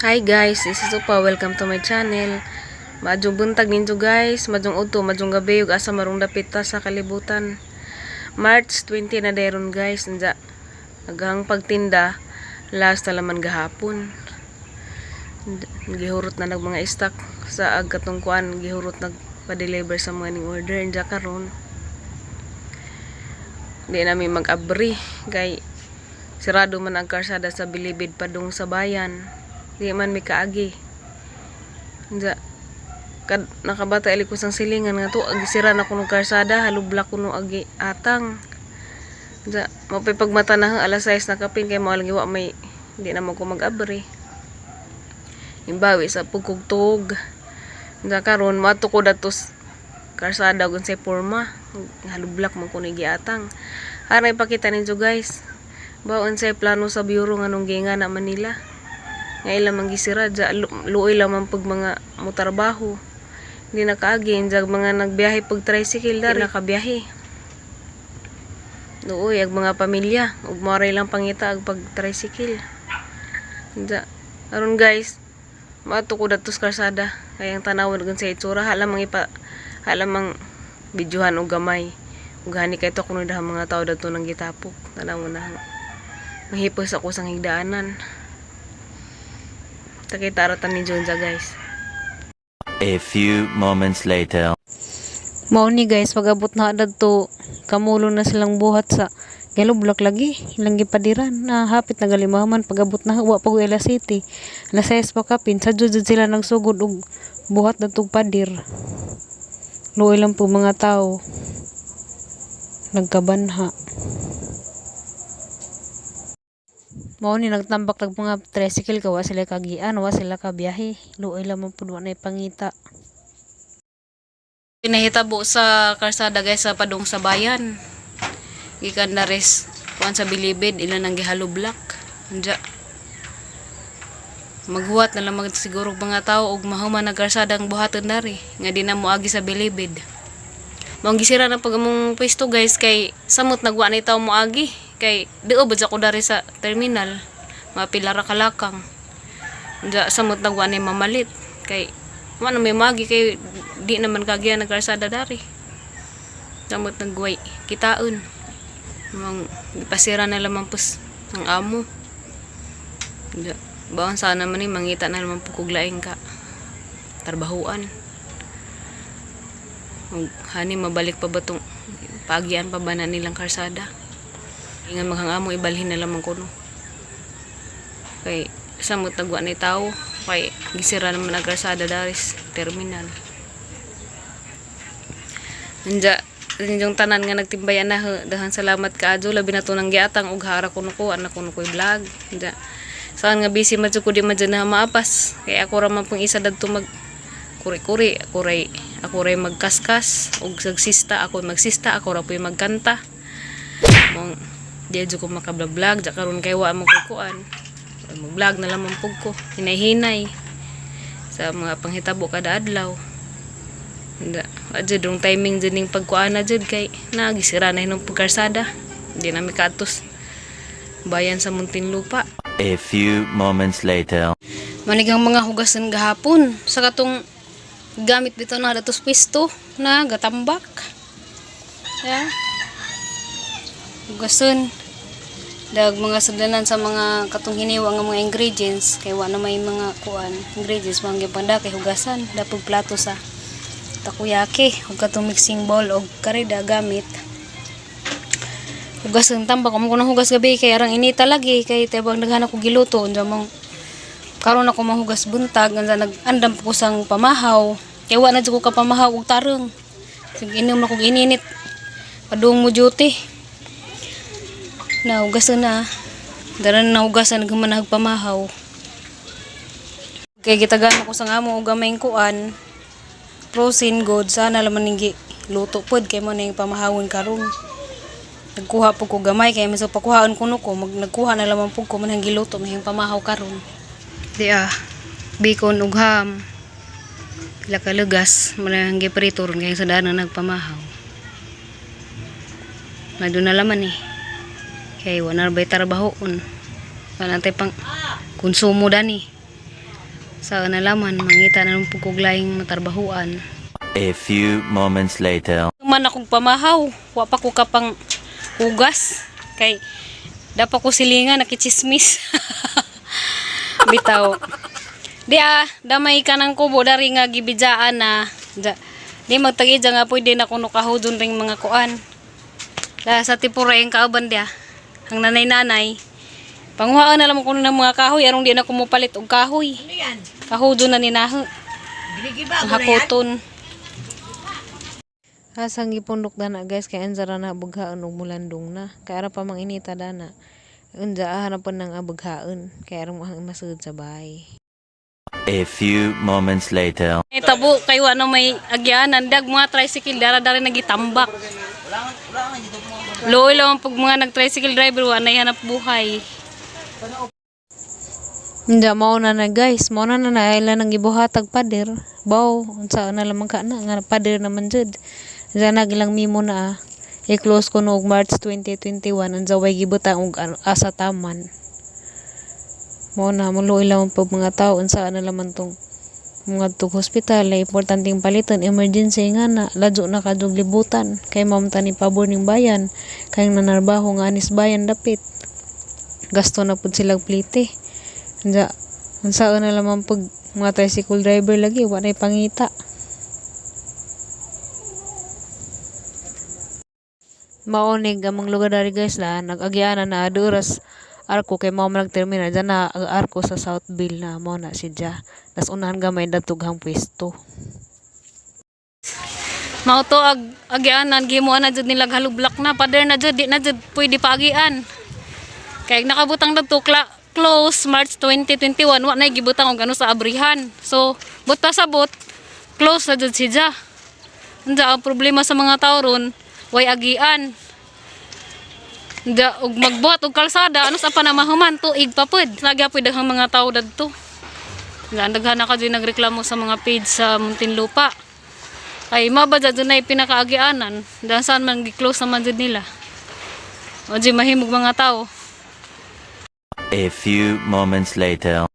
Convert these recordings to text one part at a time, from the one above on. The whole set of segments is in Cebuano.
Hi guys, this is Upa. Welcome to my channel. Maayong buntag ninyo, guys, maayong udto, maayong gabi, ug asa marong dapit ta sa kalibutan. March 20 na deron, guys. Nja, aghang pagtinda, last na laman gahapon. Gihurot na nag mga stock sa ag katong kuan, gihurot nag pa-deliver sa mga ning order. Nja karon, di nami mag-abri kay sirado man ang karsada sa Bilibid padung sa bayan. Di man mi kaagi. Nja, kad nakabata ili ko sang silingan nga to agi sira na kuno karsada, halublak kuno agi atang. Nja, mapay pagmata na alas 6 na kapin kay mo lang wa may di na mo ko mag-abri. Imbawi sa pugkugtog. Nja karon moadto ko datos karsada ug unsay porma, halublak man kuno giatang. Haray ipakita ninyo, guys. Ba unsay plano sa bureau nga nung ginga na Manila? Nga ila man gisira dya, luoy lang man pag mga motrabaho. Hindi nakaagi dya mga nagbiyahe pag tricycle dari nakabiyahe. Luoy ag mga pamilya ug moray lang pangita ag pag tricycle. Dya aron guys, maadto ko datos karsada kay ang tanawon ug sa itsura halamang ipa halamang videohan og gamay. Ug hani kay to kuno dahang mga tao dadto nang gitapok. Tanawon na mahipos ako sang higdaanan. Takita ra ta ni Jonza, guys. A few moments later. Mao ni guys, pag-abot na dadto, kamulo na silang buhat sa galublak lagi ilang gipadiran na hapit na galimaman pag-abot na wa pa alas 7, alas 6 pa kapin sa jud sila nagsugod og buhat dadtog pader. Luoy lang po mga tao, nagkabanha. Mao ni nagtambak nag mga tricycle ka wa sila kagian, wa sila kabiyahe. Luoy lang man pud, wa nay pangita. Pinahitabo sa karsada, guys, sa padung sa bayan. Gikan na res kuan sa Bilibid, ilan ang gihalublak. Anja. Maghuwat na lang mag siguro mga tao og mahuman ang karsada ang buhaton dari nga di na moagi sa Bilibid. Mao gisira na pag among pwesto, guys, kay samot nagwa ni tao moagi kay duo ba ko dari sa terminal, mapila ra kalakang. Anja samot nagwa ni mamalit kay wa na may moagi kay di naman kagian nagkarsada dari. Samot nagway kitaon. Mang gipasira na lamang pus ang amo. Anja, bawang sana man ni mangita na naman po kog laing ka trabahuan. Ug hani mabalik pa ba tong pagian pa ba na nilang karsada? Ingan maghang amo ibalhin na lamang kuno. Kay samot nagwa ni tao kay gisira naman ang karsada daris terminal. Anja inyong tanan nga nagtimbayan na, dahan salamat kaadyo, labi na to nang giatang og hara kuno ko anak kuno ko'y vlog. Anja saan nga busy man jud ko, di man jud na maapas kay ako ra man pong isa dadto mag kuri-kuri, ako ray magkaskas ug sagsista, ako magsista, ako ra po'y magkanta. Mong di jud ko maka-vlog ja karon kay wa mo kukuan. Mag-vlog na lamang pug ko hinay-hinay sa mga panghitabo kada adlaw. Hindi, adyo dong timing jud ning pagkuan na jud kay nagisira na hinong pagkarsada. Hindi na mi katos bayan sa Muntinlupa. A few moments later. Manigang mga hugasan gahapon sa katong gamit dito na datos pwesto na gatambak. Ya. Hugasan. Dag mga sudlanan sa mga katong hiniwa nga mga ingredients kay wa na may mga kuan ingredients mga gipanda kay hugasan dapog plato sa takoyaki ug katong mixing bowl og karida gamit hugasan tambak amo ko nang hugas gabi kay arang inita lagi kay tabang naghanap ko giluto. Unsa mong karon ako mahugas buntag, unsa nag-andam ko sang pamahaw kay wa na jud ko kapamahaw og tarong. Sige, inom na kog ininit padung mo duty na hugasan na daran na hugasan naghuman pamahaw kay gitagan ko sa amo og gamay kuan frozen good. Sana laman ning luto pod kay mo na yung pamahawon karon. Nagkuha po ko gamay kay maso pakuhaon kuno ko mag nagkuha na lamang pud ko man ang giluto may pamahaw karon. Di ah, bacon ug ham, pila ka lugas man ang giprito ron kay sa daan na nagpamahaw. Madto na laman eh kay wala bay trabahoon, wala tay pang konsumo dani. Sa nalaman mangita na lang pud kog laing matarbahuan. A few moments later. Man akong pamahaw, wa pa ko kapang hugas kay dapat ko silingan nakichismis. Bitaw. Di ah, damay ka ng kubo dari nga gibidjaan na. Di magtagi nga pwede na kuno kahudon ring mga kuan. Da sa tipura yung kauban dia. Ang nanay-nanay. Panguhaan na lang mo kuno ng mga kahoy arong di na kumupalit og kahoy. Ano yan? Kahudon na ni naho. Ginigiba Ang ko na yan? hakoton. Asang gipundok dana, guys, kay anza ra na bughaon og mulandong na. Kay ara pa mang inita dana. Unja ah pa nang abughaon kay aron mo ang masud sa bahay. A few moments later. Ay tabo kay wa na may agyanan dag mga tricycle dara-dara nagitambak. Luoy lang pag mga nag-tricycle driver wa na hanap buhay. Hindi, mao na na, guys. Mao na na na ila nang gibuhatag pader. Baw, unsa na lamang ka na nga pader naman jud. Diyan na gilang mimo na ah. I-close ko noog March 2021 ang zaway gibutang og asa taman. Mao na maluoy lamang pag mga tao unsa na lamang tong mga tug hospital ay importanteng palitan emergency nga na ladyo na kadug libutan kay mao man ta ni pabor ning bayan kay nanarbaho nga anis bayan dapit gasto na pud silang plite. Unsa unsaon na lamang pag mga tricycle driver lagi wa nay pangita. Mao ni among lugar dari, guys, la nag-agyana na aduras arko kay mao man nag-terminal dyan na ang arko sa Southville na mao na siya. Tas unahan gamay datughang pwesto. Mao to ag agyanan gihimuan na jud nila halublak na pader na jud di na jud pwede paagian. Kay nakabutang dadto close March 2021 wa na gibutang og ano sa abrihan. So buta sa bot close na jud siya. Unsa ang problema sa mga tao ron way agian. Unsa og magbuhat og kalsada ano sa panamahuman tuig pa pud. Lagi pud daghang mga tao dadto. Unsa ang daghan na ka jud nagreklamo sa mga page sa Muntinlupa. Ay mabadya dyan na pinakaagianan. Dahil saan man gi-close naman dyan nila. O di mahimog mga tao. A few moments later.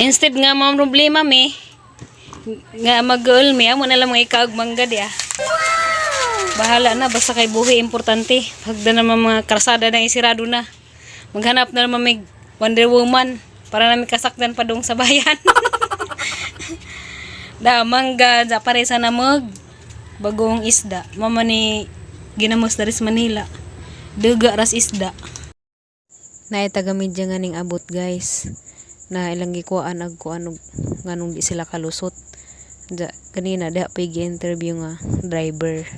Instead nga mga problema mi, nga mag mi, amo na lang mga ikaog mangga di ah. Bahala na, basta kay buhi importante. Pagda naman mga krasada na isirado na. Maghanap na naman may Wonder Woman para namin kasakdan pa dong sa bayan. Da, mangga, da paresa na mag bagong isda. Mama ni ginamos daris Manila. Duga ras isda. Naay taga media nga ning abot, guys, na ilang gikuan ag kuan og nganong di sila kalusot. Ja, kanina diha pa interview nga driver.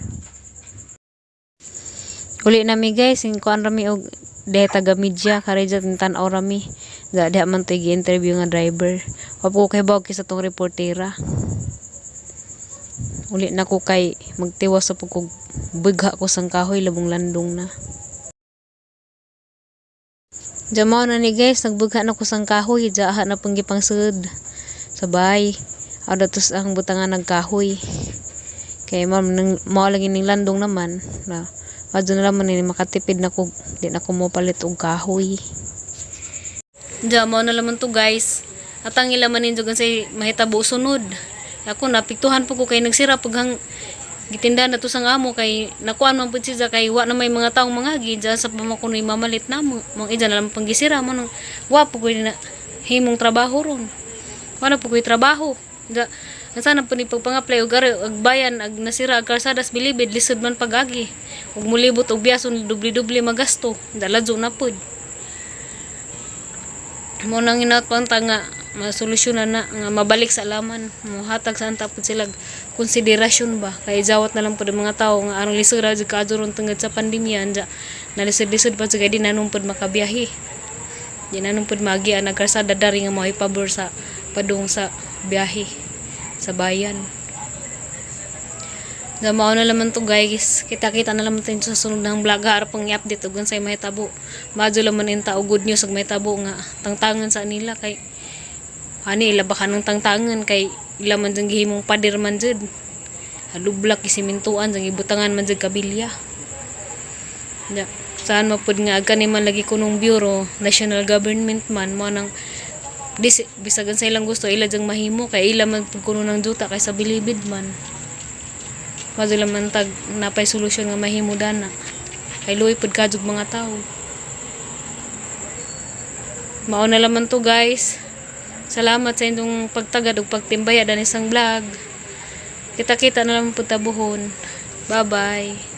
Uli nami, guys, in kuan rami og diha taga media kare dyan tan-aw rami. Ja diha man to'y gi-interview nga driver. Wa po ko kahibaw kisa tong reportera. Uli na ko kay magtiwas sa pagkog bugha ko sang kahoy labong landong na. Diya mao na ni, guys, nagbugha na ko sang kahoy, diya aha na pang gipangsud sa bahay. Aw datos ang butangan nagkahoy. Kay ma'am nang mao lagi ning landong naman na madto na naman ni makatipid na ko di na ko mopalit og kahoy. Diya, mao na laman to, guys. At ang ilaman ninyo gan say mahitabo sunod. Ako napiktuhan po ko kay nagsira paghang gitinda na to sang amo kay nakuan man pud siya kay wa na may mga taong mga gi dyan sa pamakunoy mamalit na mo mga ija na lang panggisira mo nang wa po ko na himong trabaho ron wa na po ko'y trabaho da ang sana po ni pagpang-apply og ari og bayan ag nasira ag kalsadas bilibid lisod man pag-agi ug mulibot og biyason dubli-dubli magasto daladyo na pud mo nang inaot pa nga masolusyonan na nga mabalik sa alaman mohatag sa anta pud sila konsiderasyon ba kay jawat na lang pud ang mga tao nga arong lisod ra jud kaadto ron tungod sa pandemya anja nalisod-lisod pa jud kay di na pud makabiyahe di na pud maagi ang nagkalsada dari nga mo'y pabor sa padung sa biyahe sa bayan. Da mao na laman to, guys. Kita-kita na laman tayo sa sunod ng vlog. Harap pang i-update og unsay mahitabo. Madyo laman in tao good news og mahitabo nga tangtangan sa nila kay ani ila baka nang tangtangan kay ila man jud gihimong pader man jud. Halublak isimintuan jang ibutangan man jud kabilya. Da, saan mapud nga kani man lagi kunong bureau national government man mo nang Di bisag sa ilang gusto, ila jang mahimo kay ila man pud kuno ng juta kay sa bilibid man. Madula man tag napay solusyon nga mahimo dana. Kay luoy pud kadtog mga tao. Mao na laman to, guys. Salamat sa inyong pagtagad ug pagtimbaya dani sang vlog. Kita-kita na lang pud ta buhon. Bye-bye.